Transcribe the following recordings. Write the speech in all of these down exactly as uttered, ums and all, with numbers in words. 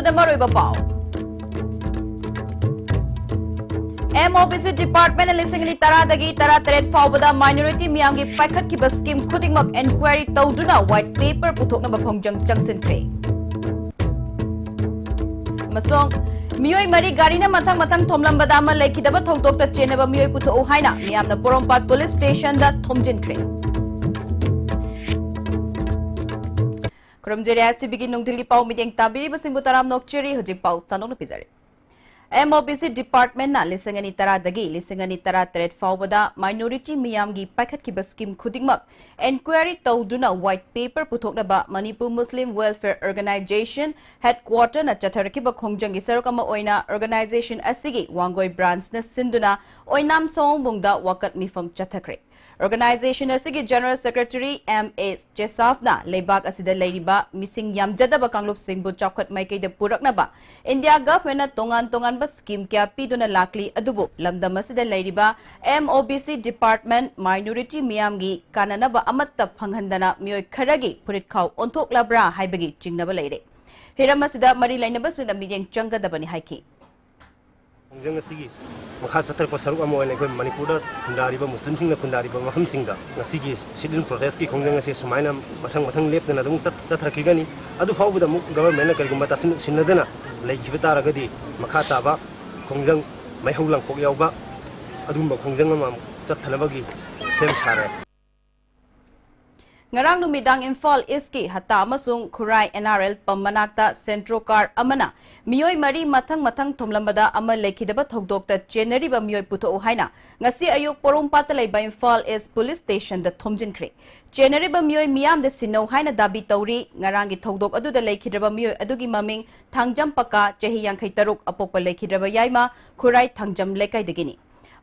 ꯗ ꯃꯔꯨꯑꯣꯏꯕ ꯄꯥꯎ꯫ MOBC department ꯅ ꯂꯤꯁꯤꯡ ꯑꯅꯤ ꯇꯔꯥꯗꯒꯤ ꯇꯔꯥꯇꯔꯦꯠ ꯐꯥꯎꯕꯗ minority ꯃꯤꯌꯥꯝꯒꯤ ꯄꯥꯏꯈꯠꯈꯤꯕ scheme ꯈꯨꯗꯤꯡꯃꯛ enquiry ꯇꯧꯗꯨꯅ white paper ꯄꯨꯊꯣꯛꯅꯕ ꯈꯣꯡꯖꯪ ꯆꯪꯁꯤꯟꯈ꯭ꯔꯦ꯫ ꯑꯃꯁꯨꯡ ꯃꯤꯑꯣꯏ ꯃꯔꯤ ꯒꯥꯔꯤꯅ ꯃꯊꯪ ꯃꯊꯪ ꯊꯣꯝꯂꯝꯕꯗ ꯑꯃ ꯂꯩꯈꯤꯗꯕ ꯊꯧꯗꯣꯛꯇ ꯆꯦꯟꯅꯕ ꯃꯤꯑꯣꯏ ꯄꯨꯊꯣꯛꯎ ꯍꯥꯏꯅ ꯃꯤꯌꯥꯝꯅ ꯄꯣꯔꯣꯝꯄꯥꯠ police station ꯗ ꯊꯣꯝꯖꯤꯟꯈ꯭ꯔꯦ꯫ ꯈꯨꯔꯨꯝꯖꯔꯤ STV ꯒꯤ ꯅꯨꯡꯊꯤꯜꯒꯤ ꯄꯥꯎ ꯃꯤꯠꯌꯦꯡ ꯇꯥꯕꯤꯔꯤꯕꯁꯤꯡꯕꯨ ꯇꯔꯥꯝꯅ ꯑꯣꯛꯆꯔꯤ꯫ ꯍꯧꯖꯤꯛ ꯄꯥꯎ ꯁꯟꯗꯣꯛꯅ ꯄꯤꯖꯔꯤ꯫ MOBC department ꯅ ꯂꯤꯁꯤꯡ ꯑꯅꯤ ꯇꯔꯥꯗꯒꯤ ꯂꯤꯁꯤꯡ ꯑꯅꯤ ꯇꯔꯥꯇꯔꯦꯠ ꯐꯥꯎꯕꯗ minority ꯃꯤꯌꯥꯝꯒꯤ ꯄꯥꯏꯈꯠꯈꯤꯕ scheme ꯈꯨꯗꯤꯡꯃꯛ enquiry ꯇꯧꯗꯨꯅ white paper ꯄꯨꯊꯣꯛꯅꯕ Manipur Muslim Welfare Organisation headquarter ꯅ ꯆꯠꯊꯔꯛꯈꯤꯕ ꯈꯣꯡꯖꯪꯒꯤ ꯁꯔꯨꯛ ꯑꯃ ꯑꯣꯏꯅ organisation ꯑꯁꯤꯒꯤ ꯋꯥꯡꯒꯣꯏ branch ꯅ ꯁꯤꯟꯗꯨꯅ ꯑꯣꯏꯅꯥꯝ ꯁꯑꯣꯡꯕꯨꯡꯗ ꯋꯥꯀꯠ ꯃꯤꯐꯝ ꯆꯠꯊꯈ꯭ꯔꯦ꯫ Organisation ꯑꯁꯤꯒꯤ General Secretary M A ꯆꯦꯁꯥꯐꯅ ꯂꯩꯕꯥꯛ ꯑꯁꯤꯗ ꯂꯩꯔꯤꯕ ꯃꯤꯁꯤꯡ ꯌꯥꯝꯖꯗꯕ ꯀꯥꯡꯂꯨꯞꯁꯤꯡꯕꯨ ꯆꯥꯎꯈꯠ ꯃꯥꯏꯀꯩꯗ ꯄꯨꯔꯛꯅꯕ India government ꯅ ꯇꯣꯉꯥꯟ ꯇꯣꯉꯥꯟꯕ scheme ꯀꯌꯥ ꯄꯤꯗꯨꯅ ꯂꯥꯛꯂꯤ, ꯑꯗꯨꯕꯨ ꯂꯝꯗꯝ ꯑꯁꯤꯗ ꯂꯩꯔꯤꯕ MOBC department minority ꯃꯤꯌꯥꯝꯒꯤ ꯀꯥꯟꯅꯅꯕ ꯑꯃꯠꯇ ꯐꯪꯍꯟꯗꯅ ꯃꯤꯑꯣꯏ ꯈꯔꯒꯤ ꯐꯨꯔꯤꯠꯈꯥꯎ ꯑꯣꯟꯊꯣꯛꯂꯕ꯭ꯔꯥ ꯍꯥꯏꯕꯒꯤ ꯆꯤꯡꯅꯕ ꯂꯩꯔꯦ꯫ ꯍꯤꯔꯝ ꯑꯁꯤꯗ ꯃꯔꯤ ꯂꯩꯅꯕꯁꯤꯡꯅ ꯃꯤꯠꯌꯦꯡ ꯆꯪꯒꯗꯕꯅꯤ ꯍꯥꯏꯈꯤ꯫ ꯈꯣꯡꯖꯪ ꯑꯁꯤꯒꯤ ꯃꯈꯥ ꯆꯠꯊꯔꯛꯄ ꯁꯔꯨꯛ ꯑꯃ ꯑꯣꯏꯅ ꯑꯩꯈꯣꯏ ꯃꯅꯤꯄꯨꯔꯗ ꯈꯨꯟꯗꯥꯔꯤꯕ ꯃꯨꯁꯂꯤꯝꯁꯤꯡꯅ ꯈꯨꯟꯗꯥꯔꯤꯕ ꯃꯐꯝꯁꯤꯡꯗ ꯉꯁꯤꯒꯤ sit-in protest ꯀꯤ ꯈꯣꯡꯖꯪ ꯑꯁꯤ ꯁꯨꯃꯥꯏꯅ ꯃꯊꯪ ꯃꯊꯪ ꯂꯦꯞꯇꯅ ꯑꯗꯨꯝ ꯆꯠ-, ꯆꯠꯊꯔꯛꯈꯤꯒꯅꯤ꯫ ꯑꯗꯨ ꯐꯥꯎꯕꯗ ꯑꯃꯨꯛ government ꯅ ꯀꯔꯤꯒꯨꯝꯕ ꯇꯥꯁꯤꯟ ꯎꯁꯤꯟꯅꯗꯅ ꯂꯩꯈꯤꯕ ꯇꯥꯔꯒꯗꯤ ꯃꯈꯥ ꯇꯥꯕ ꯈꯣꯡꯖꯪ ꯃꯩꯍꯧ ꯂꯥꯡꯄꯣꯛ ꯌꯥꯎꯕ ꯑꯗꯨꯒꯨꯝꯕ ꯈꯣꯡꯖꯪ ꯑꯃ ꯑꯃꯨꯛ ꯆꯠꯊꯅꯕꯒꯤ ꯁꯦꯝ ꯁꯥꯔꯦ꯫ ꯉꯔꯥꯡ ꯅꯨꯃꯤꯗꯥꯡ ꯏꯝꯐꯥꯜ ꯏꯁꯀꯤ ꯍꯠꯇꯥ ꯑꯃꯁꯨꯡ ꯈꯨꯔꯥꯏ NRL ꯄꯝ ꯃꯅꯥꯛꯇ Santro car ꯑꯃꯅ ꯃꯤꯑꯣꯏ ꯃꯔꯤ ꯃꯊꯪ ꯃꯊꯪ ꯊꯣꯝꯂꯝꯕꯗ ꯑꯃ ꯂꯩꯈꯤꯗꯕ ꯊꯧꯗꯣꯛꯇ ꯆꯦꯟꯅꯔꯤꯕ ꯃꯤꯑꯣꯏ ꯄꯨꯊꯣꯛꯎ ꯍꯥꯏꯅ ꯉꯁꯤ ꯑꯌꯨꯛ ꯄꯣꯔꯣꯝꯄꯥꯠꯇ ꯂꯩꯕ ꯏꯝꯐꯥꯜ ꯏꯁ police station ꯗ ꯊꯣꯝꯖꯤꯟꯈ꯭ꯔꯦ꯫ ꯆꯦꯟꯅꯔꯤꯕ ꯃꯤꯑꯣꯏ ꯃꯤꯌꯥꯝꯗ ꯁꯤꯟꯅꯧ ꯍꯥꯏꯅ ꯗꯥꯕꯤ ꯇꯧꯔꯤ꯫ ꯉꯔꯥꯡꯒꯤ ꯊꯧꯗꯣꯛ ꯑꯗꯨꯗ ꯂꯩꯈꯤꯗ꯭ꯔꯕ ꯃꯤꯑꯣꯏ ꯑꯗꯨꯒꯤ ꯃꯃꯤꯡ ꯊꯥꯡꯖꯝ ꯄꯀꯥ, ꯆꯍꯤ ꯌꯥꯡꯈꯩ ꯇꯔꯨꯛ, ꯑꯄꯣꯛꯄ ꯂꯩꯈꯤꯗ꯭ꯔꯕ ꯌꯥꯏꯃ, ꯈꯨꯔꯥꯏ ꯊꯥꯡꯖꯝ ꯂꯩꯀꯥꯏꯗꯒꯤꯅꯤ꯫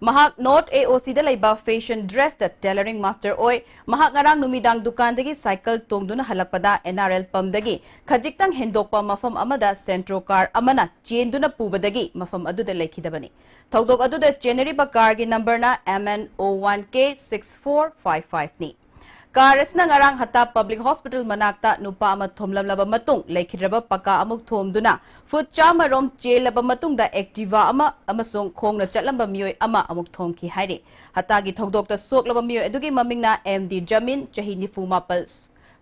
ꯃꯍꯥꯛ North AOC ꯗ ꯂꯩꯕ fashion dress ꯇ tailoring master ꯑꯣꯏ꯫ ꯃꯍꯥꯛ ꯉꯔꯥꯡ ꯅꯨꯃꯤꯗꯥꯡ ꯗꯨꯀꯥꯟꯗꯒꯤ cycle ꯇꯣꯡꯗꯨꯅ ꯍꯜꯂꯛꯄꯗ NRL ꯄꯝꯗꯒꯤ ꯈꯖꯤꯛꯇꯪ ꯍꯦꯟꯗꯣꯛꯄ ꯃꯐꯝ ꯑꯃꯗ Santro car ꯑꯃꯅ ꯆꯦꯟꯗꯨꯅ ꯄꯨꯕꯗꯒꯤ ꯃꯐꯝ ꯑꯗꯨꯗ ꯂꯩꯈꯤꯗꯕꯅꯤ꯫ ꯊꯧꯗꯣꯛ ꯑꯗꯨꯗ ꯆꯦꯟꯅꯔꯤꯕ car ꯒꯤ number ꯅ M N O one K six four five five ꯅꯤ꯫ ꯀꯥꯔ ꯑꯁꯤꯅ ꯉꯔꯥꯡ ꯍꯇꯥ ꯄꯕ꯭ꯂꯤꯛ ꯍꯣꯁꯄꯤꯇꯥꯜ ꯃꯅꯥꯛꯇ ꯅꯨꯄꯥ ꯑꯃ ꯊꯣꯝꯂꯝꯂꯕ ꯃꯇꯨꯡ, ꯂꯩꯈꯤꯗ꯭ꯔꯕ ꯄꯀꯥ ꯑꯃꯨꯛ ꯊꯣꯝꯗꯨꯅ ꯐꯨꯠ ꯆꯥꯝꯃ ꯔꯣꯝ ꯆꯦꯜꯂꯕ ꯃꯇꯨꯡꯗ ꯑꯦꯛꯇꯤꯚꯥ ꯑꯃ ꯑꯃꯁꯨꯡ ꯈꯣꯡꯅ ꯆꯠꯂꯝꯕ ꯃꯤꯑꯣꯏ ꯑꯃ ꯑꯃꯨꯛ ꯊꯣꯝꯈꯤ ꯍꯥꯏꯔꯤ꯫ ꯍꯇꯥꯒꯤ ꯊꯧꯗꯣꯛꯇ ꯁꯣꯛꯂꯕ ꯃꯤꯑꯣꯏ ꯑꯗꯨꯒꯤ ꯃꯃꯤꯡꯅ ꯑꯦꯝ ꯗꯤ ꯖꯃꯤꯟ, ꯆꯍꯤ ꯅꯤꯐꯨ ꯃꯥꯄꯜ,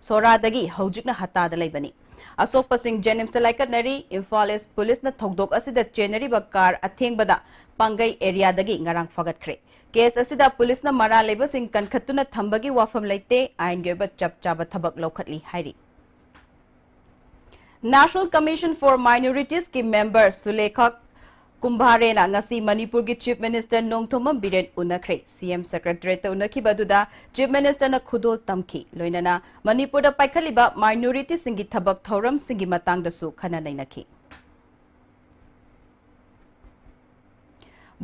ꯁꯣꯔꯥꯗꯒꯤ ꯍꯧꯖꯤꯛꯅ ꯍꯇꯥꯗ ꯂꯩꯕꯅꯤ꯫ ꯑꯁꯣꯛꯄꯁꯤꯡ ꯖꯦꯅꯤꯝꯁꯇ ꯂꯥꯏꯀꯠꯅꯔꯤ꯫ ꯏꯝꯐꯥꯜ ꯏꯁ ꯄꯨꯂꯤꯁꯅ ꯊꯧꯗꯣꯛ ꯑꯁꯤꯗ ꯆꯦꯟꯅꯔꯤꯕ ꯀꯥꯔ ꯑꯊꯦꯡꯕꯗ ꯄꯥꯡꯒꯩ ꯑꯦꯔꯤꯌꯥꯗꯒꯤ ꯉꯔꯥꯡ ꯐꯥꯒꯠꯈ꯭ꯔꯦ꯫ ꯀꯦꯁ ꯑꯁꯤꯗ ꯄꯨꯂꯤꯁꯅ ꯃꯔꯥꯜ ꯂꯩꯕꯁꯤꯡ ꯀꯟꯈꯠꯇꯨꯅ ꯊꯝꯕꯒꯤ ꯋꯥꯐꯝ ꯂꯩꯇꯦ, ꯑꯥꯏꯟꯒꯤ ꯑꯣꯏꯕ ꯆꯞ ꯆꯥꯕ ꯊꯕꯛ ꯂꯧꯈꯠꯂꯤ ꯍꯥꯏꯔꯤ꯫ National Commission for Minoritieski member ꯁꯨꯂꯦꯈꯥ ꯀꯨꯝꯚꯥꯔꯦꯅ ꯉꯁꯤ ꯃꯅꯤꯄꯨꯔꯒꯤ ꯆꯤꯐ ꯃꯤꯅꯤꯁꯇꯔ ꯅꯣꯡꯊꯣꯝꯕꯝ ꯕꯤꯔꯦꯟ ꯎꯅꯈ꯭ꯔꯦ꯫ ꯁꯤ ꯑꯦꯝ ꯁꯦꯀ꯭ꯔꯦꯇꯔꯤꯌꯦꯠꯇ ꯎꯅꯈꯤꯕ ꯑꯗꯨꯗ ꯆꯤꯐ ꯃꯤꯅꯤꯁꯇꯔꯅ ꯈꯨꯗꯣꯜ ꯇꯝꯈꯤ꯫ ꯂꯣꯏꯅꯅ ꯃꯅꯤꯄꯨꯔꯗ ꯄꯥꯏꯈꯠꯂꯤꯕ ꯃꯥꯏꯅꯣꯔꯤꯇꯤꯁꯤꯡꯒꯤ ꯊꯕꯛ ꯊꯧꯔꯝꯁꯤꯡꯒꯤ ꯃꯇꯥꯡꯗꯁꯨ ꯈꯟꯅ ꯅꯩꯅꯈꯤ꯫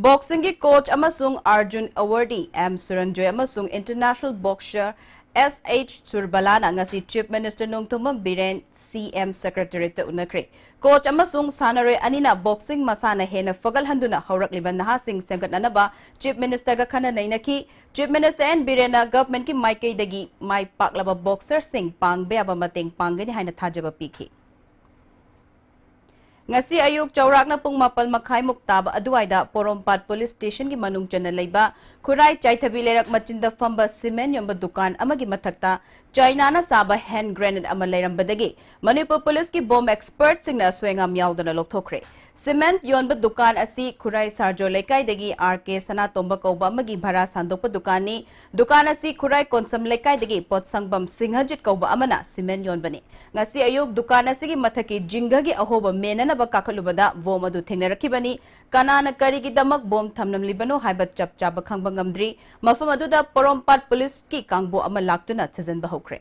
ꯕꯣꯛꯁꯤꯡꯒꯤ ꯀꯣꯆ ꯑꯃꯁꯨꯡ ꯑꯔꯖꯨꯟ ꯑꯦꯋꯥꯔꯗꯤ ꯑꯦꯝ ꯁꯨꯔꯟꯖꯣꯏ ꯑꯃꯁꯨꯡ ꯏꯟꯇꯔꯅꯦꯁꯅꯦꯜ ꯕꯣꯛꯁꯔ ꯑꯦꯁ ꯑꯩꯆ ꯁꯨꯔꯕꯂꯥꯅ ꯉꯁꯤ ꯆꯤꯐ ꯃꯤꯅꯤꯁꯇꯔ ꯅꯣꯡꯊꯣꯝꯕꯝ ꯕꯤꯔꯦꯟ ꯁꯤ ꯑꯦꯝ ꯁꯦꯀ꯭ꯔꯦꯇꯔꯤꯌꯦꯠꯇ ꯎꯅꯈ꯭ꯔꯦ꯫ ꯀꯣꯆ ꯑꯃꯁꯨꯡ ꯁꯥꯟꯅꯔꯣꯏ ꯑꯅꯤꯅ ꯕꯣꯛꯁꯤꯡ ꯃꯁꯥꯟꯅ ꯍꯦꯟꯅ ꯐꯒꯠꯍꯟꯗꯨꯅ ꯍꯧꯔꯛꯂꯤꯕ ꯅꯍꯥꯁꯤꯡ ꯁꯦꯝꯒꯠꯅꯅꯕ ꯆꯤꯐ ꯃꯤꯅꯤꯁꯇꯔꯒ ꯈꯟꯅ ꯅꯩꯅꯈꯤ꯫ ꯆꯤꯐ ꯃꯤꯅꯤꯁꯇꯔ ꯑꯦꯟ ꯕꯤꯔꯦꯟꯅ ꯒꯚꯔꯟꯃꯦꯟꯠꯀꯤ ꯃꯥꯏꯀꯩꯗꯒꯤ ꯃꯥꯏ ꯄꯥꯛꯂꯕ ꯕꯣꯛꯁꯔꯁꯤꯡ ꯄꯥꯡꯕ ꯌꯥꯕ ꯃꯇꯦꯡ ꯄꯥꯡꯒꯅꯤ ꯍꯥꯏꯅ ꯊꯥꯖꯕ ꯄꯤꯈꯤ꯫ ꯉꯁꯤ ꯑꯌꯨꯛ ꯆꯥꯎꯔꯥꯛꯅ ꯄꯨꯡ ꯃꯥꯄꯜ ꯃꯈꯥꯏꯃꯨꯛ ꯇꯥꯕ ꯑꯗꯨꯋꯥꯏꯗ ꯄꯣꯔꯣꯝꯄꯥꯠ ꯄꯨꯂꯤꯁ ꯁ꯭ꯇꯦꯁꯟꯒꯤ ꯃꯅꯨꯡ ꯆꯟꯅ ꯂꯩꯕ ꯈꯨꯔꯥꯏ ꯆꯥꯏꯊꯕꯤ ꯂꯩꯔꯛ ꯃꯆꯤꯟꯗ ꯐꯝꯕ ꯁꯤꯃꯦꯟ ꯌꯣꯟꯕ ꯗꯨꯀꯥꯟ ꯑꯃꯒꯤ ꯃꯊꯛꯇ ꯆꯥꯏꯅꯥꯅ ꯁꯥꯕ ꯍꯦꯟ ꯒ꯭ꯔꯦꯅꯦꯗ ꯑꯃ ꯂꯩꯔꯝꯕꯗꯒꯤ ꯃꯅꯤꯄꯨꯔ ꯄꯨꯂꯤꯁꯀꯤ ꯕꯣꯝ ꯑꯦꯛꯁꯄꯔꯠꯁꯤꯡꯅ ꯑꯁꯣꯏ ꯑꯉꯥꯝ ꯌꯥꯎꯗꯅ ꯂꯧꯊꯣꯛꯈ꯭ꯔꯦ꯫ ꯁꯤꯃꯦꯟ ꯌꯣꯟꯕ ꯗꯨꯀꯥꯟ ꯑꯁꯤ ꯈꯨꯔꯥꯏ ꯁꯥꯔꯖꯣ ꯂꯩꯀꯥꯏꯗꯒꯤ ꯑꯥꯔ ꯀꯦ ꯁꯅꯥꯇꯣꯝꯕ ꯀꯧꯕ ꯑꯃꯒꯤ ꯚꯔꯥ ꯁꯥꯟꯗꯣꯛꯄ ꯗꯨꯀꯥꯟꯅꯤ꯫ ꯗꯨꯀꯥꯟ ꯑꯁꯤ ꯈꯨꯔꯥꯏ ꯀꯣꯟꯁꯝ ꯂꯩꯀꯥꯏꯗꯒꯤ ꯄꯣꯠꯁꯪꯕꯝ ꯁꯤꯡꯍꯖꯤꯠ ꯀꯧꯕ ꯑꯃꯅ ꯁꯤꯃꯦꯟ ꯌꯣꯟꯕꯅꯤ꯫ ꯉꯁꯤ ꯑꯌꯨꯛ ꯗꯨꯀꯥꯟ ꯑꯁꯤꯒꯤ ꯃꯊꯛꯀꯤ ꯖꯤꯡꯒꯒꯤ ꯑꯍꯣꯕ ꯃꯦꯟꯅꯅꯕ ꯀꯥꯈꯠꯂꯨꯕꯗ ꯕꯣꯝ ꯑꯗꯨ ꯊꯦꯡꯅꯔꯛꯈꯤꯕꯅꯤ꯫ ꯀꯅꯥꯅ ꯀꯔꯤꯒꯤꯗꯃꯛ ꯕꯣꯝ ꯊꯝꯂꯝꯂꯤꯕꯅꯣ ꯍꯥꯏꯕ ꯆꯞ ꯆꯥꯕ ꯈꯪꯕ ꯉꯝꯗ꯭ꯔꯤ꯫ ꯃꯐꯝ ꯑꯗꯨꯗ ꯄꯣꯔꯣꯝꯄꯥꯠ ꯄꯨꯂꯤꯁꯀꯤ ꯀꯥꯡꯕꯨ ꯑꯃ ꯂꯥꯛꯇꯨꯅ ꯊꯤꯖꯤꯟꯕ ꯍꯧꯈ꯭ꯔꯦ꯫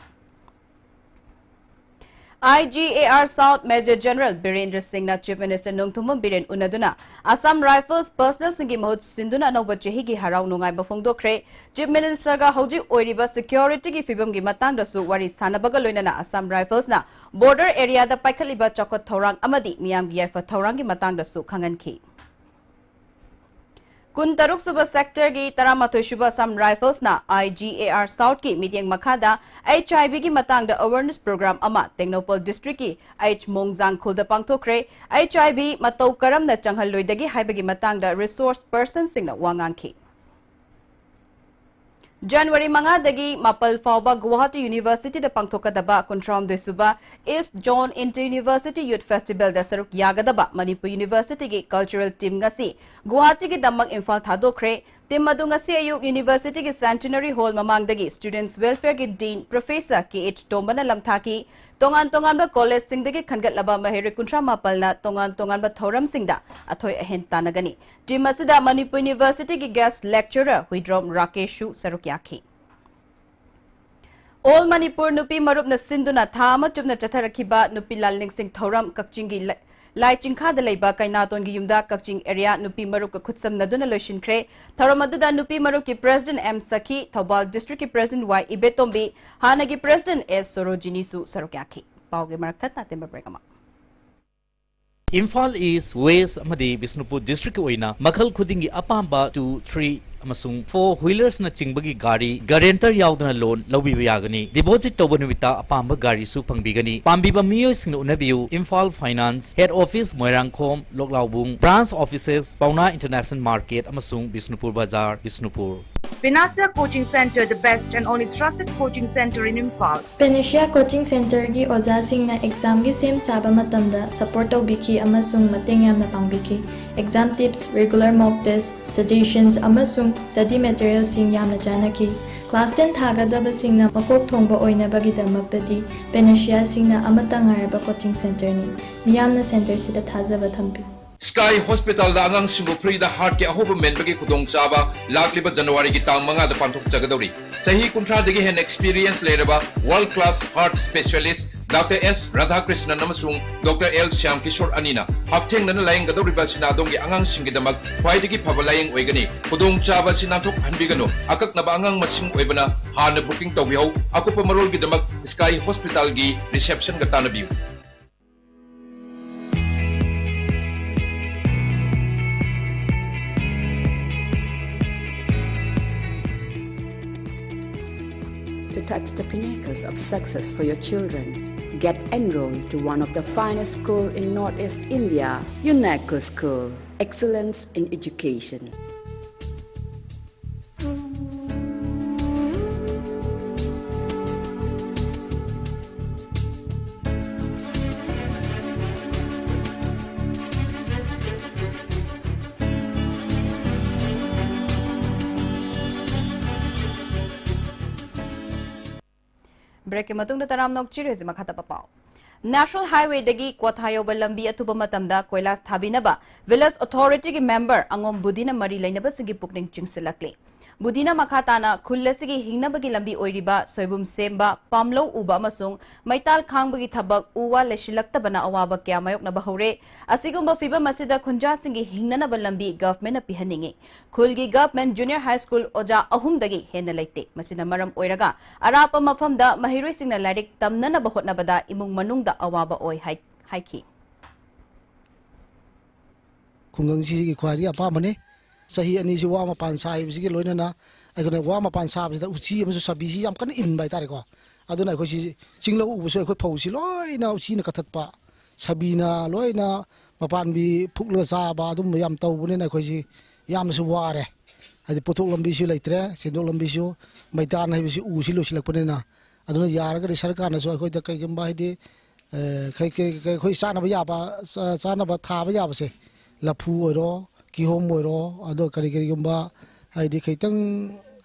I G A R south major general Birendra ꯁꯤꯡꯅ ꯆꯤꯐ ꯃꯤꯅꯤꯁꯇꯔ ꯅꯣꯡꯊꯣꯝꯕꯝ ꯕꯤꯔꯦꯟ ꯎꯅꯗꯨꯅ ꯑꯁꯥꯝ ꯔꯥꯏꯐꯜꯁ ꯄꯔꯁꯅꯦꯜꯁꯤꯡꯒꯤ ꯃꯍꯨꯠ ꯁꯤꯟꯗꯨꯅ ꯑꯅꯧꯕ ꯆꯍꯤꯒꯤ ꯍꯔꯥꯎ ꯅꯨꯡꯉꯥꯏꯕ ꯐꯣꯡꯗꯣꯛꯈ꯭ꯔꯦ꯫ ꯆꯤꯐ ꯃꯤꯅꯤꯁꯇꯔꯒ ꯍꯧꯖꯤꯛ ꯑꯣꯏꯔꯤꯕ ꯁꯦꯀ꯭ꯌꯨꯔꯤꯇꯤꯒꯤ ꯐꯤꯕꯝꯒꯤ ꯃꯇꯥꯡꯗꯁꯨ ꯋꯥꯔꯤ ꯁꯥꯟꯅꯕꯒ ꯂꯣꯏꯅꯅ ꯑꯁꯥꯝ ꯔꯥꯏꯐꯜꯁꯅ ꯕꯣꯔꯗꯔ ꯑꯦꯔꯤꯌꯥꯗ ꯄꯥꯏꯈꯠꯂꯤꯕ ꯆꯥꯎꯈꯠ ꯊꯧꯔꯥꯡ ꯑꯃꯗꯤ ꯃꯤꯌꯥꯝꯒꯤ ꯌꯥꯏꯐ ꯊꯧꯔꯥꯡꯒꯤ ꯃꯇꯥꯡꯗꯁꯨ ꯈꯪꯍꯟꯈꯤ꯫ ꯀꯨꯟꯇꯔꯨꯛ ꯁꯨꯕ ꯁꯦꯛꯇꯔꯒꯤ ꯇꯔꯥꯃꯥꯊꯣꯏ ꯁꯨꯕ ꯑꯁꯥꯝ ꯔꯥꯏꯐꯜꯁꯅ ꯑꯥꯏ ꯖꯤ ꯑꯦ ꯑꯥꯔ ꯁꯥꯎꯠꯀꯤ ꯃꯤꯠꯌꯦꯡ ꯃꯈꯥꯗ ꯑꯩꯆ ꯑꯥꯏ ꯚꯤꯒꯤ ꯃꯇꯥꯡꯗ ꯑꯦꯋꯦꯔꯅꯦꯁ ꯄ꯭ꯔꯣꯒ꯭ꯔꯥꯝ ꯑꯃ ꯇꯦꯡꯅꯧꯄꯜ ꯗꯤꯁꯇ꯭ꯔꯤꯛꯀꯤ ꯑꯩꯆ ꯃꯣꯡꯖꯥꯡ ꯈꯨꯜꯗ ꯄꯥꯡꯊꯣꯛꯈ꯭ꯔꯦ꯫ ꯑꯩꯆ ꯑꯥꯏ ꯚꯤ ꯃꯇꯧ ꯀꯔꯝꯅ ꯆꯪꯍꯜꯂꯣꯏꯗꯒꯦ ꯍꯥꯏꯕꯒꯤ ꯃꯇꯥꯡꯗ ꯔꯤꯁꯣꯔꯁ ꯄꯔꯁꯟꯁꯤꯡꯅ ꯋꯥ ꯉꯥꯡꯈꯤ꯫ ꯖꯅꯋꯥꯔꯤ ꯃꯉꯥꯗꯒꯤ ꯃꯥꯄꯜ ꯐꯥꯎꯕ ꯒꯨꯋꯥꯍꯥꯇꯤ ꯌꯨꯅꯤꯚꯔꯁꯤꯇꯤꯗ ꯄꯥꯡꯊꯣꯛꯀꯗꯕ ꯀꯨꯟꯊ꯭ꯔꯥꯍꯨꯝꯗꯣꯏ ꯁꯨꯕ ꯏꯁ ꯖꯣꯟ ꯏꯟꯇꯔ ꯌꯨꯅꯤꯚꯔꯁꯤꯇꯤ ꯌꯨꯠ ꯐꯦꯁꯇꯤꯚꯦꯜꯗ ꯁꯔꯨꯛ ꯌꯥꯒꯗꯕ ꯃꯅꯤꯄꯨꯔ ꯌꯨꯅꯤꯚꯔꯁꯤꯇꯤꯒꯤ ꯀꯜꯆꯔꯦꯜ ꯇꯤꯝ ꯉꯁꯤ ꯒꯨꯋꯥꯍꯥꯇꯤꯒꯤꯗꯃꯛ ꯏꯝꯐꯥꯜ ꯊꯥꯗꯣꯛꯈ꯭ꯔꯦ꯫ ꯇꯤꯝ ꯑꯗꯨ ꯉꯁꯤ ꯑꯌꯨꯛ ꯌꯨꯅꯤꯚꯔꯁꯤꯇꯤꯒꯤ ꯁꯦꯟꯇꯤꯅꯔꯤ ꯍꯣꯜ ꯃꯃꯥꯡꯗꯒꯤ ꯁ꯭ꯇꯨꯗꯦꯟꯠꯁ ꯋꯦꯜꯐꯤꯌꯔꯒꯤ ꯗꯤꯟ ꯄ꯭ꯔꯣꯐꯦꯁꯔ ꯀꯦ ꯑꯩꯆ ꯇꯣꯝꯕꯅ ꯂꯝꯊꯥꯈꯤ꯫ ꯇꯣꯉꯥꯟ ꯇꯣꯉꯥꯟꯕ ꯀꯣꯂꯦꯖꯁꯤꯡꯗꯒꯤ ꯈꯟꯒꯠꯂꯕ ꯃꯍꯩꯔꯣꯏ ꯀꯨꯟꯊ꯭ꯔꯥ ꯃꯥꯄꯜꯅ ꯇꯣꯉꯥꯟ ꯇꯣꯉꯥꯟꯕ ꯊꯧꯔꯝꯁꯤꯡꯗ ꯑꯊꯣꯏ ꯑꯍꯦꯟ ꯇꯥꯟꯅꯒꯅꯤ꯫ ꯇꯤꯝ ꯑꯁꯤꯗ ꯃꯅꯤꯄꯨꯔ ꯌꯨꯅꯤꯚꯔꯁꯤꯇꯤꯒꯤ ꯒꯦꯁ꯭ꯠ ꯂꯦꯛꯆꯔꯔ ꯍꯨꯏꯗ꯭ꯔꯣꯝ ꯔꯥꯀꯦꯁꯁꯨ ꯁꯔꯨꯛ ꯌꯥꯈꯤ꯫ ꯑꯣꯜ ꯃꯅꯤꯄꯨꯔ ꯅꯨꯄꯤ ꯃꯔꯨꯞꯅ ꯁꯤꯟꯗꯨꯅ ꯊꯥ ꯑꯃ ꯆꯨꯞꯅ ꯆꯠꯊꯔꯛꯈꯤꯕ ꯅꯨꯄꯤ ꯂꯥꯟꯅꯤꯡꯁꯤꯡ ꯊꯧꯔꯝ ꯀꯛꯆꯤꯡꯒꯤ ꯂ-, ꯂꯥꯏꯆꯤꯡꯈꯥꯗ ꯂꯩꯕ ꯀꯩꯅꯥꯇꯣꯟꯒꯤ ꯌꯨꯝꯗ ꯀꯛꯆꯤꯡ ꯑꯦꯔꯤꯌꯥ ꯅꯨꯄꯤ ꯃꯔꯨꯞꯀ ꯈꯨꯠꯁꯝꯅꯗꯨꯅ ꯂꯣꯏꯁꯤꯟꯈ꯭ꯔꯦ꯫ ꯊꯧꯔꯝ ꯑꯗꯨꯗ ꯅꯨꯄꯤ ꯃꯔꯨꯞꯀꯤ ꯄ꯭ꯔꯦꯁꯤꯗꯦꯟꯠ ꯑꯦꯝ ꯁꯈꯤ, ꯊꯧꯕꯥꯜ ꯗꯤꯁꯇ꯭ꯔꯤꯛꯀꯤ ꯄ꯭ꯔꯦꯁꯤꯗꯦꯟꯠ ꯋꯥꯏ ꯏꯕꯦꯇꯣꯝꯕꯤ, ꯍꯥꯟꯅꯒꯤ ꯄ꯭ꯔꯦꯁꯤꯗꯦꯟꯠ ꯑꯦꯁ ꯁꯣꯔꯣꯖꯤꯅꯤꯁꯨ ꯁꯔꯨꯛ ꯌꯥꯈꯤ꯫ ꯄꯥꯎꯒꯤ ꯃꯔꯛ ꯊꯠꯅ ꯑꯇꯦꯟꯕ ꯕ꯭ꯔꯦꯛ ꯑꯃ꯫ ꯏꯝꯐꯥꯜ ꯏꯁ꯭ꯠ, ꯋꯦꯁ꯭ꯠ ꯑꯃꯗꯤ ꯕꯤꯁꯅꯨꯄꯨꯔ ꯗꯤꯁꯇ꯭ꯔꯤꯛꯀꯤ ꯑꯣꯏꯅ ꯃꯈꯜ ꯈꯨꯗꯤꯡꯒꯤ ꯑꯄꯥꯝꯕ two, three ꯑꯃꯁꯨꯡ four wheelersꯅꯆꯤꯡꯕꯒꯤ ꯒꯥꯔꯤ ꯒꯥꯔꯦꯟꯇꯔ ꯌꯥꯎꯗꯅ ꯂꯣꯟ ꯂꯧꯕꯤꯕ ꯌꯥꯒꯅꯤ꯫ ꯗꯤꯄꯣꯖꯤꯠ ꯇꯧꯕ ꯅꯨꯃꯤꯠꯇ ꯑꯄꯥꯝꯕ ꯒꯥꯔꯤꯁꯨ ꯐꯪꯕꯤꯒꯅꯤ꯫ ꯄꯥꯝꯕꯤꯕ ꯃꯤꯑꯣꯏꯁꯤꯡꯅ ꯎꯅꯕꯤꯌꯨ, Imphal finance, head office Moirangkhom, ꯂꯣꯛꯂꯥꯎꯕꯨꯡ, ꯕ꯭ꯔꯥꯟꯆ ꯑꯣꯐꯤꯁꯦꯁ ꯄꯥꯎꯅꯥ ꯏꯟꯇꯔꯅꯦꯁꯅꯦꯜ ꯃꯥꯔꯀꯦꯠ ꯑꯃꯁꯨꯡ ꯕꯤꯁꯅꯨꯄꯨꯔ ꯕꯖꯥꯔ, Bishnupur. Panacea Coaching Center, the best and only trusted coaching center in Imphal. Panacea Coaching Centerꯒꯤ ꯑꯣꯖꯥꯁꯤꯡꯅ ꯑꯦꯛꯖꯥꯝꯒꯤ ꯁꯦꯝ ꯁꯥꯕ ꯃꯇꯝꯗ ꯁꯄꯣꯔꯠ ꯇꯧꯕꯤꯈꯤ ꯑꯃꯁꯨꯡ ꯃꯇꯦꯡ ꯌꯥꯝꯅ ꯄꯥꯡꯕꯤꯈꯤ꯫ ꯑꯦꯛꯖꯥꯝ ꯇꯤꯞꯁ, ꯔꯤꯒꯨꯂꯔ ꯃꯣꯛ ꯇꯦꯁ꯭ꯠ, ꯁꯖꯦꯁꯟꯁ ꯑꯃꯁꯨꯡ ꯁ꯭ꯇꯗꯤ ꯃꯦꯇꯔꯤꯌꯦꯜꯁꯤꯡ ꯌꯥꯝꯅ ꯆꯥꯟꯅꯈꯤ꯫ ꯀ꯭ꯂꯥꯁ ꯇꯦꯟ ꯊꯥꯒꯗꯕꯁꯤꯡꯅ ꯃꯀꯣꯛ ꯊꯣꯡꯕ ꯑꯣꯏꯅꯕꯒꯤꯗꯃꯛꯇꯗꯤ Panaceaꯁꯤꯡꯅ ꯑꯃꯠꯇ ꯉꯥꯏꯔꯕ ꯀꯣꯆꯤꯡ ꯁꯦꯟꯇꯔꯅꯤ꯫ ꯃꯤꯌꯥꯝꯅ ꯁꯦꯟꯇꯔꯁꯤꯗ ꯊꯥꯖꯕ ꯊꯝꯕꯤꯌꯨ꯫ Sky Hospitalꯗ ꯑꯉꯥꯡꯁꯤꯡꯕꯨ ꯐ꯭ꯔꯤꯗ ꯍꯥꯔꯠꯀꯤ ꯑꯍꯣꯕ ꯃꯦꯟꯕꯒꯤ ꯈꯨꯗꯣꯡꯆꯥꯕ ꯂꯥꯛꯂꯤꯕ ꯖꯅꯋꯥꯔꯤꯒꯤ ꯇꯥꯡ ꯃꯉꯥꯗ ꯄꯥꯡꯊꯣꯛꯆꯒꯗꯧꯔꯤ꯫ ꯆꯍꯤ ꯀꯨꯟꯊ꯭ꯔꯥꯗꯒꯤ ꯍꯦꯟꯅ ꯑꯦꯛꯁꯄꯤꯔꯤꯌꯦꯟꯁ ꯂꯩꯔꯕ ꯋꯥꯔꯜꯗ ꯀ꯭ꯂꯥꯁ ꯍꯥꯔꯠ ꯁ꯭ꯄꯦꯁꯤꯌꯦꯂꯤꯁ꯭ꯠ ꯗꯥꯛꯇꯔ ꯑꯦꯁ ꯔꯥꯙꯥꯀ꯭ꯔꯤꯁꯅꯟ ꯑꯃꯁꯨꯡ ꯗꯥꯛꯇꯔ ꯑꯦꯜ ꯁ꯭ꯌꯥꯝ ꯀꯤꯁꯣꯔ ꯑꯅꯤꯅ ꯍꯛꯊꯦꯡꯅꯅ ꯂꯥꯌꯦꯡꯒꯗꯧꯔꯤꯕ ꯑꯁꯤꯅ ꯑꯗꯣꯝꯒꯤ ꯑꯉꯥꯡꯁꯤꯡꯒꯤꯗꯃꯛ ꯈ꯭ꯋꯥꯏꯗꯒꯤ ꯐꯕ ꯂꯥꯌꯦꯡ ꯑꯣꯏꯒꯅꯤ꯫ ꯈꯨꯗꯣꯡꯆꯥꯕ ꯑꯁꯤ ꯅꯥꯟꯊꯣꯛꯍꯟꯕꯤꯒꯅꯨ꯫ ꯑꯀꯛꯅꯕ ꯑꯉꯥꯡ ꯃꯁꯤꯡ ꯑꯣꯏꯕꯅ ꯍꯥꯟꯅ ꯕꯨꯀꯤꯡ ꯇꯧꯕꯤꯍꯧ꯫ ꯑꯀꯨꯞꯄ ꯃꯔꯣꯜꯒꯤꯗꯃꯛ Sky Hospitalꯒꯤ ꯔꯤꯁꯦꯞꯁꯟꯒ ꯇꯥꯟꯅꯕꯤꯌꯨ꯫ to touch the pinnacles of success for your children. Get enrolled to one of the finest school in Northeast India, UNECO School. Excellence in education. Break ꯀꯤ ꯃꯇꯨꯡꯗ ꯇꯔꯥꯝꯅ ꯑꯣꯛꯆꯔꯤ꯫ ꯍꯧꯖꯤꯛ ꯃꯈꯥ ꯇꯥꯕ ꯄꯥꯎ꯫ National Highway ꯗꯒꯤ ꯀ꯭ꯋꯥꯊꯥ ꯌꯧꯕ ꯂꯝꯕꯤ ꯑꯊꯨꯕ ꯃꯇꯝꯗ ꯀꯣꯏꯂꯥꯁ ꯊꯥꯕꯤꯅꯕ Village Authority ꯒꯤ member ꯑꯉꯣꯝ ꯕꯨꯙꯤꯅ ꯃꯔꯤ ꯂꯩꯅꯕꯁꯤꯡꯒꯤ ꯄꯨꯛꯅꯤꯡ ꯆꯤꯡꯁꯤꯜꯂꯛꯂꯤ꯫ ꯕꯨꯙꯤꯅ ꯃꯈꯥ ꯇꯥꯅ ꯈꯨꯜ ꯑꯁꯤꯒꯤ ꯍꯤꯡꯅꯕꯒꯤ ꯂꯝꯕꯤ ꯑꯣꯏꯔꯤꯕ ꯁꯣꯏꯕꯨꯝ ꯁꯦꯝꯕ, ꯄꯥꯝꯂꯧ ꯎꯕ ꯑꯃꯁꯨꯡ ꯃꯩꯇꯥꯜ ꯈꯥꯡꯕꯒꯤ ꯊꯕꯛ ꯎ ꯋꯥ ꯂꯩꯁꯤꯜꯂꯛꯇꯕꯅ ꯑꯋꯥꯕ ꯀꯌꯥ ꯃꯥꯌꯣꯛꯅꯕ ꯍꯧꯔꯦ꯫ ꯑꯁꯤꯒꯨꯝꯕ ꯐꯤꯚꯝ ꯑꯁꯤꯗ ꯈꯨꯟꯖꯥꯁꯤꯡꯒꯤ ꯍꯤꯡꯅꯅꯕ ꯂꯝꯕꯤ government ꯅ ꯄꯤꯍꯟꯅꯤꯡꯏ꯫ ꯈꯨꯜꯒꯤ Government Junior High School ꯑꯣꯖꯥ ꯑꯍꯨꯝꯗꯒꯤ ꯍꯦꯟꯅ ꯂꯩꯇꯦ꯫ ꯃꯁꯤꯅ ꯃꯔꯝ ꯑꯣꯏꯔꯒ ꯑꯔꯥꯞꯄ ꯃꯐꯝꯗ ꯃꯍꯩꯔꯣꯏꯁꯤꯡꯅ ꯂꯥꯏꯔꯤꯛ ꯇꯝꯅꯅꯕ ꯍꯣꯠꯅꯕꯗ ꯏꯃꯨꯡ ꯃꯅꯨꯡꯗ ꯑꯋꯥꯕ ꯑꯣꯏ ꯍꯥꯏ-, ꯍꯥꯏꯈꯤ꯫ ꯈꯨꯡꯒꯪꯁꯤꯒꯤ ꯈ꯭ꯋꯥꯏꯗꯒꯤ ꯑꯄꯥꯝꯕꯅꯤ꯫ ꯆꯍꯤ ꯑꯅꯤꯁꯤ ꯋꯥ ꯃꯄꯥꯟ ꯁꯥ ꯍꯥꯏꯕꯁꯤꯒꯤ ꯂꯣꯏꯅꯅ ꯑꯩꯈꯣꯏꯅ ꯋꯥ ꯃꯄꯥꯟ ꯁꯥꯕꯁꯤꯗ ꯎꯆꯤ ꯑꯃꯁꯨ ꯁꯥꯕꯤꯁꯤ ꯌꯥꯝ ꯀꯟꯅ ꯏꯟꯕ ꯍꯥꯏꯇꯥꯔꯦꯀꯣ꯫ ꯑꯗꯨꯅ ꯑꯩꯈꯣꯏꯁꯤ ꯆꯤꯡꯂꯧ ꯎꯕꯁꯨ ꯑꯩꯈꯣꯏ ꯐꯧꯁꯤ ꯂꯣꯏꯅ ꯎꯆꯤꯅ ꯀꯛꯊꯠꯄ, ꯁꯥꯕꯤꯅ ꯂꯣꯏꯅ ꯃꯄꯥꯟꯕꯤ ꯐꯨꯛꯂꯒ ꯆꯥꯕ, ꯑꯗꯨꯝꯕ ꯌꯥꯝ ꯇꯧꯕꯅꯤꯅ ꯑꯩꯈꯣꯏꯁꯤ ꯌꯥꯝꯅꯁꯨ ꯋꯥꯔꯦ꯫ ꯍꯥꯏꯗꯤ ꯄꯣꯠꯊꯣꯛ ꯂꯝꯕꯤꯁꯨ ꯂꯩꯇ꯭ꯔꯦ, ꯁꯦꯟꯊꯣꯛ ꯂꯝꯕꯤꯁꯨ, ꯃꯩꯇꯥꯟ ꯍꯥꯏꯕꯁꯤ ꯎꯁꯤ ꯂꯣꯏꯁꯤꯜꯂꯛꯄꯅꯤꯅ꯫ ꯑꯗꯨꯅ ꯌꯥꯔꯒꯗꯤ ꯁꯔꯀꯥꯔꯅꯁꯨ ꯑꯩꯈꯣꯏꯗ ꯀꯩꯒꯨꯝꯕ ꯍꯥꯏꯗꯤ ꯑ, ꯀꯩ-, ꯀꯩ-, ꯀꯩ-, ꯑꯩꯈꯣꯏ ꯆꯥꯅꯕ ꯌꯥꯕ, ꯆꯥ-, ꯆꯥꯅꯕ ꯊꯥꯕ ꯌꯥꯕꯁꯦ, ꯂꯐꯨ ꯑꯣꯏꯔꯣ, ꯀꯤꯍꯣꯝ ꯑꯣꯏꯔꯣ, ꯑꯗꯣ ꯀꯔꯤ ꯀꯔꯤꯒꯨꯝꯕ ꯍꯥꯏꯗꯤ ꯈꯤꯇꯪ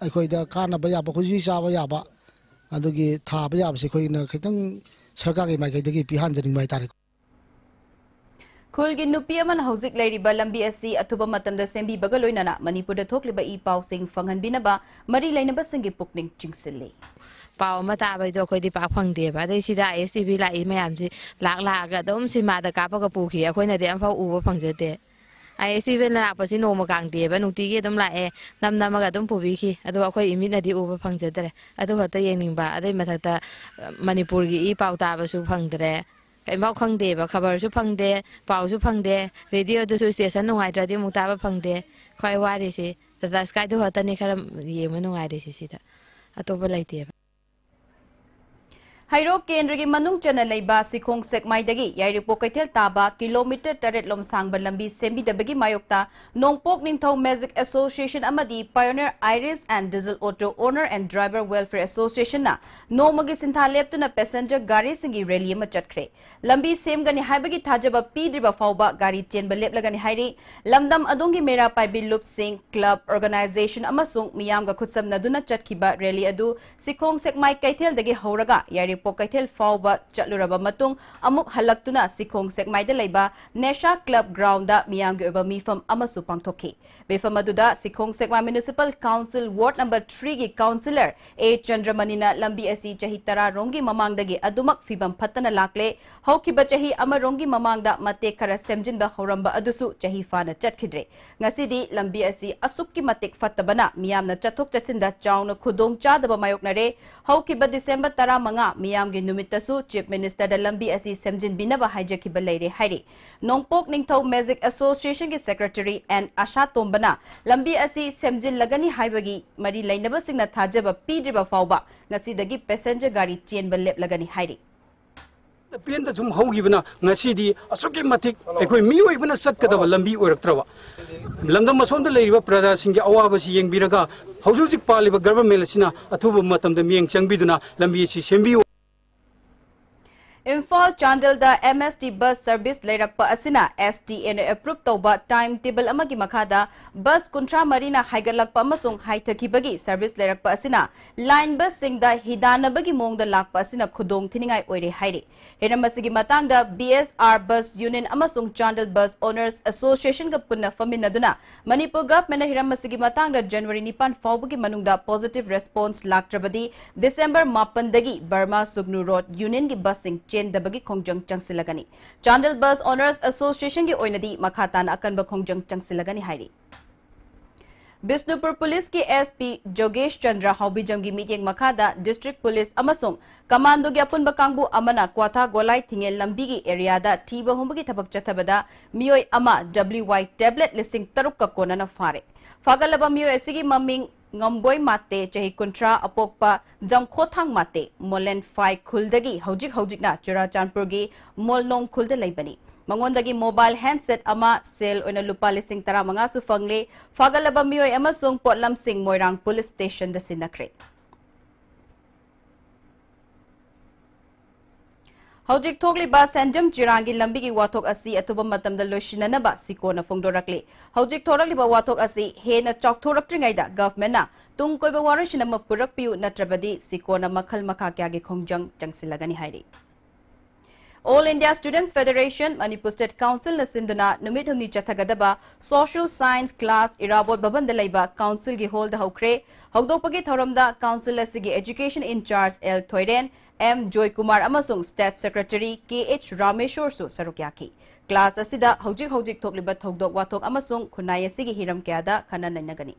ꯑꯩꯈꯣꯏꯗ ꯀꯥꯟꯅꯕ ꯌꯥꯕ, ꯑꯩꯈꯣꯏ ꯍꯧꯖꯤꯛ ꯆꯥꯕ ꯌꯥꯕ, ꯑꯗꯨꯒꯤ ꯊꯥꯕ ꯌꯥꯕꯁꯦ ꯑꯩꯈꯣꯏꯅ ꯈꯤꯇꯪ ꯁꯔꯀꯥꯔꯒꯤ ꯃꯥꯏꯀꯩꯗꯒꯤ ꯄꯤꯍꯟꯖꯅꯤꯡꯕ ꯍꯥꯏꯇꯥꯔꯦꯀꯣ꯫ ꯈꯨꯜꯒꯤ ꯅꯨꯄꯤ ꯑꯃꯅ ꯍꯧꯖꯤꯛ ꯂꯩꯔꯤꯕ ꯂꯝꯕꯤ ꯑꯁꯤ ꯑꯊꯨꯕ ꯃꯇꯝꯗ ꯁꯦꯝꯕꯤꯕꯒ ꯂꯣꯏꯅꯅ ꯃꯅꯤꯄꯨꯔꯗ ꯊꯣꯛꯂꯤꯕ ꯏ ꯄꯥꯎꯁꯤꯡ ꯐꯪꯍꯟꯕꯤꯅꯕ ꯃꯔꯤ ꯂꯩꯅꯕꯁꯤꯡꯒꯤ ꯄꯨꯛꯅꯤꯡ ꯆꯤꯡꯁꯤꯜꯂꯤ꯫ ꯄꯥꯎ ꯑꯃ ꯇꯥꯕꯩꯗꯣ ꯑꯩꯈꯣꯏꯗꯤ ꯄꯥꯛ ꯐꯪꯗꯦꯕ꯫ ꯑꯗꯩ ꯁꯤꯗ ISTV ꯂꯥꯛꯏ ꯃꯌꯥꯝꯁꯤ ꯂꯥꯛ ꯂꯥꯛꯑꯒ ꯑꯗꯨꯝ ꯁꯤꯃꯥꯗ ꯀꯥꯞꯄꯒ ꯄꯨꯈꯤ꯫ ꯑꯩꯈꯣꯏꯅꯗꯤ ꯑꯝꯐꯥꯎ ꯎꯕ ꯐꯪꯖꯗꯦ꯫ ISTV ꯂꯥꯛꯄꯁꯤ ꯅꯣꯡꯃ ꯀꯥꯡꯗꯦꯕ, ꯅꯨꯡꯇꯤꯒꯤ ꯑꯗꯨꯝ ꯂꯥꯛꯑꯦ, ꯅꯝ ꯅꯝꯃꯒ ꯑꯗꯨꯝ ꯄꯨꯕꯤꯈꯤ꯫ ꯑꯗꯨꯒ ꯑꯩꯈꯣꯏ ꯏꯃꯤꯠꯅꯗꯤ ꯎꯕ ꯐꯪꯖꯗ꯭ꯔꯦ꯫ ꯑꯗꯨ ꯈꯛꯇ ꯌꯦꯡꯅꯤꯡꯕ꯫ ꯑꯗꯩ ꯃꯊꯛꯇ, ꯑ, ꯃꯅꯤꯄꯨꯔꯒꯤ ꯏ ꯄꯥꯎ ꯇꯥꯕꯁꯨ ꯐꯪꯗ꯭ꯔꯦ꯫ ꯀꯩꯝꯐꯥꯎ ꯈꯪꯗꯦꯕ, ꯈꯕꯔꯁꯨ ꯐꯪꯗꯦ, ꯄꯥꯎꯁꯨ ꯐꯪꯗꯦ, ꯔꯦꯗꯤꯑꯣꯗꯨꯁꯨ station ꯅꯨꯡꯉꯥꯏꯇ꯭ꯔꯗꯤ ꯑꯃꯨꯛ ꯇꯥꯕ ꯐꯪꯗꯦ꯫ ꯈ꯭ꯋꯥꯏ ꯋꯥꯔꯤꯁꯤ ꯇꯥꯇꯥ ꯁ꯭ꯀꯥꯏꯗꯨ ꯈꯛꯇꯅꯤ ꯈꯔ ꯌꯦꯡꯕ ꯅꯨꯡꯉꯥꯏꯔꯤꯁꯤ ꯁꯤꯗ, ꯑꯇꯣꯞꯄ ꯂꯩꯇꯦꯕ꯫ ꯍꯩꯔꯣꯛ ꯀꯦꯟꯗ꯭ꯔꯒꯤ ꯃꯅꯨꯡ ꯆꯟꯅ ꯂꯩꯕ ꯁꯤꯈꯣꯡ ꯁꯦꯛꯃꯥꯏꯗꯒꯤ ꯌꯥꯏꯔꯤꯄꯣꯛ ꯀꯩꯊꯦꯜ ꯇꯥꯕ ꯀꯤꯂꯣꯃꯤꯇꯔ ꯇꯔꯦꯠ ꯂꯣꯝ ꯁꯥꯡꯕ ꯂꯝꯕꯤ ꯁꯦꯝꯕꯤꯗꯕꯒꯤ ꯃꯥꯌꯣꯛꯇ ꯅꯣꯡꯄꯣꯛ ꯅꯤꯡꯊꯧ ꯃꯦꯖꯤꯛ ꯑꯦꯁꯣꯁꯤꯌꯦꯁꯟ ꯑꯃꯗꯤ Pioneer Iris and Diesel Auto Owner and Driver Welfare Associationꯅ ꯅꯣꯡꯃꯒꯤ ꯁꯤꯟꯊꯥ ꯂꯦꯞꯇꯨꯅ ꯄꯦꯁꯦꯟꯖꯔ ꯒꯥꯔꯤꯁꯤꯡꯒꯤ ꯔꯦꯂꯤ ꯑꯃ ꯆꯠꯈ꯭ꯔꯦ꯫ ꯂꯝꯕꯤ ꯁꯦꯝꯒꯅꯤ ꯍꯥꯏꯕꯒꯤ ꯊꯥꯖꯕ ꯄꯤꯗ꯭ꯔꯤꯕ ꯐꯥꯎꯕ ꯒꯥꯔꯤ ꯆꯦꯟꯕ ꯂꯦꯞꯂꯒꯅꯤ ꯍꯥꯏꯔꯤ꯫ ꯂꯝꯗꯝ ꯑꯗꯣꯝꯒꯤ ꯃꯩꯔꯥ ꯄꯥꯏꯕꯤ ꯂꯨꯞꯁꯤꯡ, ꯀ꯭ꯂꯕ, ꯑꯣꯔꯒꯅꯥꯏꯖꯦꯁꯟ ꯑꯃꯁꯨꯡ ꯃꯤꯌꯥꯝꯒ ꯈꯨꯠꯁꯝꯅꯗꯨꯅ ꯆꯠꯈꯤꯕ ꯔꯦꯂꯤ ꯑꯗꯨ ꯁꯤꯈꯣꯡ ꯁꯦꯛꯃꯥꯏ ꯀꯩꯊꯦꯜꯗꯒꯤ ꯍꯧꯔꯒ ꯌꯥꯏꯔꯤꯄꯣꯛ ꯀꯩꯊꯦꯜ ꯐꯥꯎꯕ ꯆꯠꯂꯨꯔꯕ ꯃꯇꯨꯡ ꯑꯃꯨꯛ ꯍꯜꯂꯛꯇꯨꯅ ꯁꯤꯈꯣꯡ ꯁꯦꯛꯃꯥꯏꯗ ꯂꯩꯕ ꯅꯦꯁꯥ ꯀ꯭ꯂꯕ ꯒ꯭ꯔꯥꯎꯟꯗ ꯃꯤꯌꯥꯝꯒꯤ ꯑꯣꯏꯕ ꯃꯤꯐꯝ ꯑꯃꯁꯨ ꯄꯥꯡꯊꯣꯛꯈꯤ꯫ ꯃꯤꯐꯝ ꯑꯗꯨꯗ ꯁꯤꯈꯣꯡ ꯁꯦꯛꯃꯥꯏ ꯃ꯭ꯌꯨꯅꯤꯁꯤꯄꯥꯜ ꯀꯥꯎꯟꯁꯤꯜ ꯋꯥꯔꯗ ꯅꯝꯕꯔ ꯊ꯭ꯔꯤꯒꯤ ꯀꯥꯎꯟꯁꯤꯂꯔ ꯑꯦ ꯆꯟꯗ꯭ꯔꯃꯅꯤꯅ ꯂꯝꯕꯤ ꯑꯁꯤ ꯆꯍꯤ ꯇꯔꯥ ꯔꯣꯝꯒꯤ ꯃꯃꯥꯡꯗꯒꯤ ꯑꯗꯨꯃꯛ ꯐꯤꯕꯝ ꯐꯠꯇꯅ ꯂꯥꯛꯂꯦ, ꯍꯧꯈꯤꯕ ꯆꯍꯤ ꯑꯃꯔꯣꯝꯒꯤ ꯃꯃꯥꯡꯗ ꯃꯇꯦꯛ ꯈꯔ ꯁꯦꯝꯖꯤꯟꯕ ꯍꯧꯔꯝꯕ ꯑꯗꯨꯁꯨ ꯆꯍꯤ ꯐꯥꯅ ꯆꯠꯈꯤꯗ꯭ꯔꯦ꯫ ꯉꯁꯤꯗꯤ ꯂꯝꯕꯤ ꯑꯁꯤ ꯑꯁꯨꯛꯀꯤ ꯃꯇꯤꯛ ꯐꯠꯇꯕꯅ ꯃꯤꯌꯥꯝꯅ ꯆꯠꯊꯣꯛ ꯆꯠꯁꯤꯟꯗ ꯆꯥꯎꯅ ꯈꯨꯗꯣꯡ ꯆꯥꯗꯕ ꯃꯥꯌꯣꯛꯅꯔꯦ꯫ ꯍꯧꯈꯤꯕ ꯗꯤꯁꯦꯝꯕꯔ ꯇꯔꯥꯃꯉꯥ ꯃꯤꯌꯥꯝꯒꯤ ꯅꯨꯃꯤꯠꯇꯁꯨ ꯆꯤꯐ ꯃꯤꯅꯤꯁꯇꯔꯗ ꯂꯝꯕꯤ ꯑꯁꯤ ꯁꯦꯝꯖꯤꯟꯕꯤꯅꯕ ꯍꯥꯏꯖꯈꯤꯕ ꯂꯩꯔꯦ ꯍꯥꯏꯔꯤ꯫ ꯅꯣꯡꯄꯣꯛ ꯅꯤꯡꯊꯧ ꯃꯦꯖꯤꯛ ꯑꯦꯁꯣꯁꯤꯌꯦꯁꯟꯒꯤ ꯁꯦꯀ꯭ꯔꯦꯇꯔꯤ ꯑꯦꯟ ꯑꯥꯁꯥ ꯇꯣꯝꯕꯅ ꯂꯝꯕꯤ ꯑꯁꯤ ꯁꯦꯝꯖꯤꯜꯂꯒꯅꯤ ꯍꯥꯏꯕꯒꯤ ꯃꯔꯤ ꯂꯩꯅꯕꯁꯤꯡꯅ ꯊꯥꯖꯕ ꯄꯤꯗ꯭ꯔꯤꯕ ꯐꯥꯎꯕ ꯉꯁꯤꯗꯒꯤ ꯄꯦꯁꯦꯟꯖꯔ ꯒꯥꯔꯤ ꯆꯦꯟꯕ ꯂꯦꯞꯂꯒꯅꯤ ꯍꯥꯏꯔꯤ꯫ ꯄꯦꯟꯗ ꯁꯨꯝ ꯍꯧꯈꯤꯕꯅ ꯉꯁꯤꯗꯤ ꯑꯁꯨꯛꯀꯤ ꯃꯇꯤꯛ ꯑꯩꯈꯣꯏ ꯃꯤꯑꯣꯏꯕꯅ ꯆꯠꯀꯗꯕ ꯂꯝꯕꯤ ꯑꯣꯏꯔꯛꯇ꯭ꯔꯕ꯫ ꯂꯝꯗꯝ ꯑꯁꯣꯝꯗ ꯂꯩꯔꯤꯕ ꯄ꯭ꯔꯖꯥꯁꯤꯡꯒꯤ ꯑꯋꯥꯕꯁꯤ ꯌꯦꯡꯕꯤꯔꯒ ꯍꯧꯖꯤꯛ ꯍꯧꯖꯤꯛ ꯄꯥꯜꯂꯤꯕ ꯒꯚꯔꯟꯃꯦꯟ ꯑꯁꯤꯅ ꯑꯊꯨꯕ ꯃꯇꯝꯗ ꯃꯤꯠꯌꯦꯡ ꯆꯪꯕꯤꯗꯨꯅ ꯂꯝꯕꯤ ꯑꯁꯤ ꯁꯦꯝꯕꯤꯌꯨ꯫ ꯏꯝꯐꯥꯜ ꯆꯥꯟꯗꯦꯜꯗ ꯑꯦꯝ ꯑꯦꯁ ꯇꯤ ꯕꯁ ꯁꯔꯚꯤꯁ ꯂꯩꯔꯛꯄ ꯑꯁꯤꯅ ꯑꯦꯁ ꯇꯤ ꯑꯦꯅ ꯑꯦꯄ꯭ꯔꯨꯞ ꯇꯧꯕ ꯇꯥꯏꯝ ꯇꯦꯕꯜ ꯑꯃꯒꯤ ꯃꯈꯥꯗ ꯕꯁ ꯀꯨꯟꯊ꯭ꯔꯥ ꯃꯔꯤꯅ ꯍꯥꯏꯒꯠꯂꯛꯄ ꯑꯃꯁꯨꯡ ꯍꯥꯏꯊꯈꯤꯕꯒꯤ ꯁꯔꯚꯤꯁ ꯂꯩꯔꯛꯄ ꯑꯁꯤꯅ ꯂꯥꯏꯟ ꯕꯁꯁꯤꯡꯗ ꯍꯤꯗꯥꯟꯅꯕꯒꯤ ꯃꯑꯣꯡꯗ ꯂꯥꯛꯄ ꯑꯁꯤꯅ ꯈꯨꯗꯣꯡ ꯊꯤꯅꯤꯡꯉꯥꯏ ꯑꯣꯏꯔꯦ ꯍꯥꯏꯔꯤ꯫ ꯍꯤꯔꯝ ꯑꯁꯤꯒꯤ ꯃꯇꯥꯡꯗ ꯕꯤ ꯑꯦꯁ ꯑꯥꯔ ꯕꯁ ꯌꯨꯅꯤꯌꯟ ꯑꯃꯁꯨꯡ ꯆꯥꯟꯗꯦꯜ ꯕꯁ ꯑꯣꯅꯔꯁ ꯑꯦꯁꯣꯁꯤꯌꯦꯁꯟꯒ ꯄꯨꯟꯅ ꯐꯝꯃꯤꯟꯅꯗꯨꯅ ꯃꯅꯤꯄꯨꯔ ꯒꯚꯔꯟꯃꯦꯟꯠꯅ ꯍꯤꯔꯝ ꯑꯁꯤꯒꯤ ꯃꯇꯥꯡꯗ ꯖꯅꯋꯥꯔꯤ ꯅꯤꯄꯥꯟ ꯐꯥꯎꯕꯒꯤ ꯃꯅꯨꯡꯗ ꯄꯣꯖꯤꯇꯤꯚ ꯔꯦꯁꯄꯣꯟꯁ ꯂꯥꯛꯇ꯭ꯔꯕꯗꯤ ꯗꯤꯁꯦꯝꯕꯔ ꯃꯥꯄꯟꯗꯒꯤ ꯕꯔꯃꯥ ꯁꯨꯒꯅꯨ ꯔꯣꯗ ꯌꯨꯅꯤꯌꯟꯒꯤ ꯕꯁꯁꯤꯡ ꯆꯦꯟꯗꯕꯒꯤ ꯈꯣꯡꯖꯪ ꯆꯪꯁꯤꯜꯂꯒꯅꯤ꯫ ꯆꯥꯟꯗꯦꯜ ꯕꯁ ꯑꯣꯅꯔꯁ ꯑꯦꯁꯣꯁꯤꯌꯦꯁꯟꯒꯤ ꯑꯣꯏꯅꯗꯤ ꯃꯈꯥ ꯇꯥꯅ ꯑꯀꯟꯕ ꯈꯣꯡꯖꯪ ꯆꯪꯁꯤꯜꯂꯒꯅꯤ ꯍꯥꯏꯔꯤ꯫ ꯕꯤꯁꯅꯨꯄꯨꯔ ꯄꯨꯂꯤꯁꯀꯤ ꯑꯦꯁ ꯄꯤ ꯖꯣꯒꯦꯁ ꯆꯟꯗ꯭ꯔ ꯍꯥꯎꯕꯤꯖꯝꯒꯤ ꯃꯤꯠꯌꯦꯡ ꯃꯈꯥꯗ ꯗꯤꯁꯇ꯭ꯔꯤꯛ ꯄꯨꯂꯤꯁ ꯑꯃꯁꯨꯡ ꯀꯃꯥꯟꯗꯣꯒꯤ ꯑꯄꯨꯟꯕ ꯀꯥꯡꯕꯨ ꯑꯃꯅ ꯀ꯭ꯋꯥꯊꯥ ꯒꯣꯂꯥꯏ ꯊꯤꯡꯉꯦꯜ ꯂꯝꯕꯤꯒꯤ ꯑꯦꯔꯤꯌꯥꯗ ꯊꯤꯕ ꯍꯨꯝꯕꯒꯤ ꯊꯕꯛ ꯆꯠꯊꯕꯗ ꯃꯤꯑꯣꯏ ꯑꯃ ꯗꯕ꯭ꯂꯤꯎ ꯋꯥꯏ ꯇꯦꯕ꯭ꯂꯦꯠ ꯂꯤꯁꯤꯡ ꯇꯔꯨꯛꯀ ꯀꯣꯟꯅꯅ ꯐꯥꯔꯦ꯫ ꯐꯥꯒꯠꯂꯕ ꯃꯤꯑꯣꯏ ꯑꯁꯤꯒꯤ ꯃꯃꯤꯡ ꯉꯝꯕꯣꯏ ꯃꯥꯇꯦ, ꯆꯍꯤ ꯀꯨꯟꯊ꯭ꯔꯥ, ꯑꯄꯣꯛꯄ ꯖꯝꯈꯣꯊꯥꯡ ꯃꯥꯇꯦ, ꯃꯣꯂꯦꯟꯐꯥꯏ ꯈꯨꯜꯗꯒꯤ ꯍꯧꯖꯤꯛ ꯍꯧꯖꯤꯛꯅ ꯆꯨꯔꯥꯆꯥꯟꯄꯨꯔꯒꯤ ꯃꯣꯜꯅꯣꯡ ꯈꯨꯜꯗ ꯂꯩꯕꯅꯤ꯫ ꯃꯉꯣꯟꯗꯒꯤ mobile handset ꯑꯃ, ꯁꯦꯜ ꯑꯣꯏꯅ ꯂꯨꯄꯥ ꯂꯤꯁꯤꯡ ꯇꯔꯥꯃꯉꯥꯁꯨ ꯐꯪꯂꯦ꯫ ꯐꯥꯒꯠꯂꯕ ꯃꯤꯑꯣꯏ ꯑꯃꯁꯨꯡ ꯄꯣꯠꯂꯝꯁꯤꯡ ꯃꯣꯏꯔꯥꯡ police stationꯗ ꯁꯤꯟꯅꯈ꯭ꯔꯦ꯫ ꯍꯧꯖꯤꯛ ꯊꯣꯛꯂꯤꯕ ꯁꯦꯟꯖꯝ ꯆꯤꯔꯥꯡꯒꯤ ꯂꯝꯕꯤꯒꯤ ꯋꯥꯊꯣꯛ ꯑꯁꯤ ꯑꯊꯨꯕ ꯃꯇꯝꯗ ꯂꯣꯏꯁꯤꯟꯅꯅꯕ ꯁꯤꯀꯣꯅ ꯐꯣꯡꯗꯣꯔꯛꯂꯤ꯫ ꯍꯧꯖꯤꯛ ꯊꯣꯔꯛꯂꯤꯕ ꯋꯥꯊꯣꯛ ꯑꯁꯤ ꯍꯦꯟꯅ ꯆꯥꯎꯊꯣꯔꯛꯇ꯭ꯔꯤꯉꯩꯗ governmentꯅ ꯇꯨꯡ ꯀꯣꯏꯕ ꯋꯥꯔꯣꯏꯁꯤꯟ ꯑꯃ ꯄꯨꯔꯛꯄꯤꯌꯨ, ꯅꯠꯇ꯭ꯔꯕꯗꯤ ꯁꯤꯀꯣꯅ ꯃꯈꯜ ꯃꯈꯥ ꯀꯌꯥꯒꯤ ꯈꯣꯡꯖꯪ ꯆꯪꯁꯤꯜꯂꯒꯅꯤ ꯍꯥꯏꯔꯤ꯫ All India Students Federation, Manipur State Councilꯅ ꯁꯤꯟꯗꯨꯅ ꯅꯨꯃꯤꯠ ꯍꯨꯝꯅꯤ ꯆꯠꯊꯒꯗꯕ social science class ꯏꯔꯥꯕꯣꯠ ꯚꯕꯟꯗ ꯂꯩꯕ councilꯒꯤ hallꯗ ꯍꯧꯈ꯭ꯔꯦ꯫ ꯍꯧꯗꯣꯛꯄꯒꯤ ꯊꯧꯔꯝꯗ council ꯑꯁꯤꯒꯤ education in charge L Thoiren, M ꯖꯣꯏꯀꯨꯃꯥꯔ ꯑꯃꯁꯨꯡ state secretary ꯀꯦ ꯑꯩꯆ ꯔꯥꯃꯦꯁꯣꯔꯁꯨ ꯁꯔꯨꯛ ꯌꯥꯈꯤ꯫ Class ꯑꯁꯤꯗ ꯍꯧꯖꯤꯛ ꯍꯧꯖꯤꯛ ꯊꯣꯛꯂꯤꯕ ꯊꯧꯗꯣꯛ ꯋꯥꯊꯣꯛ ꯑꯃꯁꯨꯡ ꯈꯨꯟꯅꯥꯏ ꯑꯁꯤꯒꯤ ꯍꯤꯔꯝ ꯀꯌꯥꯗ ꯈꯟꯅ ꯅꯩꯅꯒꯅꯤ꯫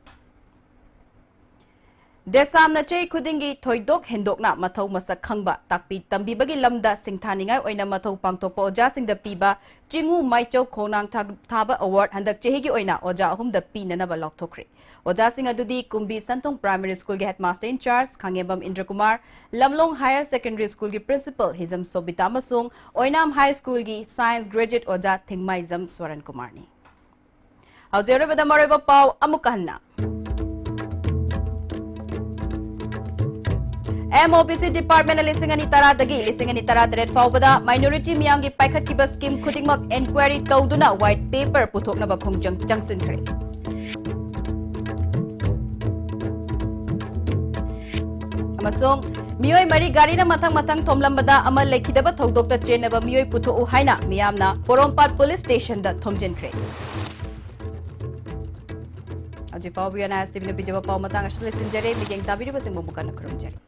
ꯗꯦꯁꯥꯝꯅ ꯆꯍꯤ ꯈꯨꯗꯤꯡꯒꯤ ꯊꯣꯏꯗꯣꯛ ꯍꯦꯟꯗꯣꯛꯅ ꯃꯊꯧ ꯃꯁꯛ ꯈꯪꯕ, ꯇꯥꯛꯄꯤ ꯇꯝꯕꯤꯕꯒꯤ ꯂꯝꯗ ꯁꯤꯡꯊꯥꯅꯤꯡꯉꯥꯏ ꯑꯣꯏꯅ ꯃꯊꯧ ꯄꯥꯡꯊꯣꯛꯄ ꯑꯣꯖꯥꯁꯤꯡꯗ ꯄꯤꯕ ꯆꯤꯡꯉꯨ ꯃꯥꯏꯆꯧ ꯈꯣꯡꯅꯥꯡ ꯊꯥ-, ꯊꯥꯕ award ꯍꯟꯗꯛ ꯆꯍꯤꯒꯤ ꯑꯣꯏꯅ ꯑꯣꯖꯥ ꯑꯍꯨꯝꯗ ꯄꯤꯅꯅꯕ ꯂꯥꯎꯊꯣꯛꯈ꯭ꯔꯦ꯫ ꯑꯣꯖꯥꯁꯤꯡ ꯑꯗꯨꯗꯤ ꯀꯨꯝꯕꯤ ꯁꯟꯊꯣꯡ Primary Schoolꯒꯤ headmaster in charge ꯈꯥꯉꯦꯝꯕꯝ ꯏꯟꯗ꯭ꯔꯀꯨꯃꯥꯔ, Lamlong Higher Secondary Schoolꯒꯤ principal ꯍꯤꯖꯝ ꯁꯣꯕꯤꯇꯥ ꯑꯃꯁꯨꯡ ꯑꯣꯏꯅꯥꯝ High Schoolꯒꯤ science graduate ꯑꯣꯖꯥ ꯊꯤꯡꯃꯥꯏꯖꯝ ꯁ꯭ꯋꯔꯟ ꯀꯨꯃꯥꯔꯅꯤ꯫ ꯍꯧꯖꯤꯛ ꯑꯔꯣꯏꯕꯗ ꯃꯔꯨꯑꯣꯏꯕ ꯄꯥꯎ ꯑꯃꯨꯛꯀ ꯍꯟꯅ꯫ MOBC departmentꯅ ꯂꯤꯁꯤꯡ ꯑꯅꯤ ꯇꯔꯥꯗꯒꯤ ꯂꯤꯁꯤꯡ ꯑꯅꯤ ꯇꯔꯥꯇꯔꯦꯠ ꯐꯥꯎꯕꯗ minority ꯃꯤꯌꯥꯝꯒꯤ ꯄꯥꯏꯈꯠꯈꯤꯕ scheme ꯈꯨꯗꯤꯡꯃꯛ inquiry ꯇꯧꯗꯨꯅ white paper ꯄꯨꯊꯣꯛꯅꯕ ꯈꯣꯡꯖꯪ ꯆꯪꯁꯤꯟꯈ꯭ꯔꯦ꯫ ꯑꯃꯁꯨꯡ ꯃꯤꯑꯣꯏ ꯃꯔꯤ ꯒꯥꯔꯤꯅ ꯃꯊꯪ ꯃꯊꯪ ꯊꯣꯝꯂꯝꯕꯗ ꯑꯃ ꯂꯩꯈꯤꯗꯕ ꯊꯧꯗꯣꯛꯇ ꯆꯦꯟꯅꯕ ꯃꯤꯑꯣꯏ ꯄꯨꯊꯣꯛꯎ ꯍꯥꯏꯅ ꯃꯤꯌꯥꯝꯅ ꯄꯣꯔꯣꯝꯄꯥꯠ police stationꯗ ꯊꯣꯝꯖꯤꯟꯈ꯭ꯔꯦ꯫ ꯍꯧꯖꯤꯛ ꯐꯥꯎꯕ UNISTVꯅ ꯄꯤꯖꯕ ꯄꯥꯎ ꯃꯇꯥꯡ ꯑꯁꯤꯗ ꯂꯣꯏꯁꯤꯟꯖꯔꯦ꯫ ꯃꯤꯠꯌꯦꯡ ꯇꯥꯕꯤꯔꯤꯕꯁꯤꯡꯕꯨ ꯑꯃꯨꯛ ꯍꯟꯅ ꯈꯨꯔꯨꯝꯖꯔꯤ꯫